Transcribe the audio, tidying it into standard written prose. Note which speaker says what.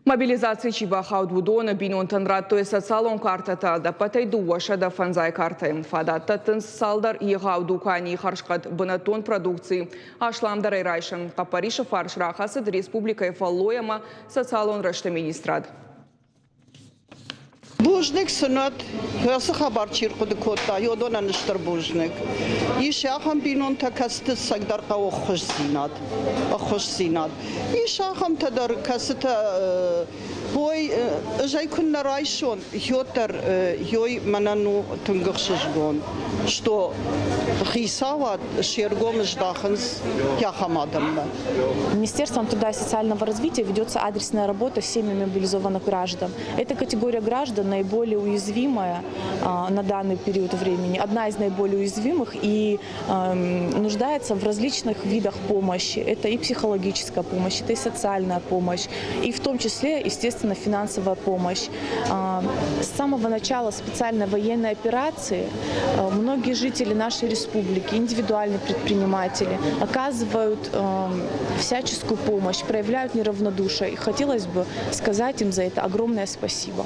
Speaker 1: Мобилизацийы чи бахауд, уыдоны бинонтӕн радтой социалон картӕтӕ ӕдӕппӕтӕй 205 картӕйы. Фадат дӕттынц цалдӕр егъау дуканийы хӕрзхъӕд бынӕттон продукци асламдӕрӕй райсын. Хъӕппӕрисы фарс рахӕцыд республикӕйы фӕллой ӕмӕ социалон рӕзты министрад.
Speaker 2: Бузныг сын уӕд, ацы хабар чи рхъуыды кодта, уыдонӕн стыр бузныг. Ис ахӕм бинонтӕ, кӕцыты цӕгдӕр хъӕуы ӕххуысдзинад. Ӕххуысдзинад. Ис ахӕмтӕ дӕр, кӕцытӕ ой, ӕз ӕй куыннӕ райсон, йоддӕр ёй мӕнӕн у тынг ӕхсызгон, что хицауад се ргом здахынц ахӕм адӕммӕ.
Speaker 3: Министерством труда и социального развития ведется адресная работа с семьями мобилизованных граждан. Эта категория граждан наиболее уязвимая на данный период времени, одна из наиболее уязвимых и нуждается в различных видах помощи. Это и психологическая помощь, это и социальная помощь, и в том числе, естественно, финансовая помощь. С самого начала специальной военной операции многие жители нашей республики, индивидуальные предприниматели, оказывают всяческую помощь, проявляют неравнодушие. И хотелось бы сказать им за это огромное спасибо.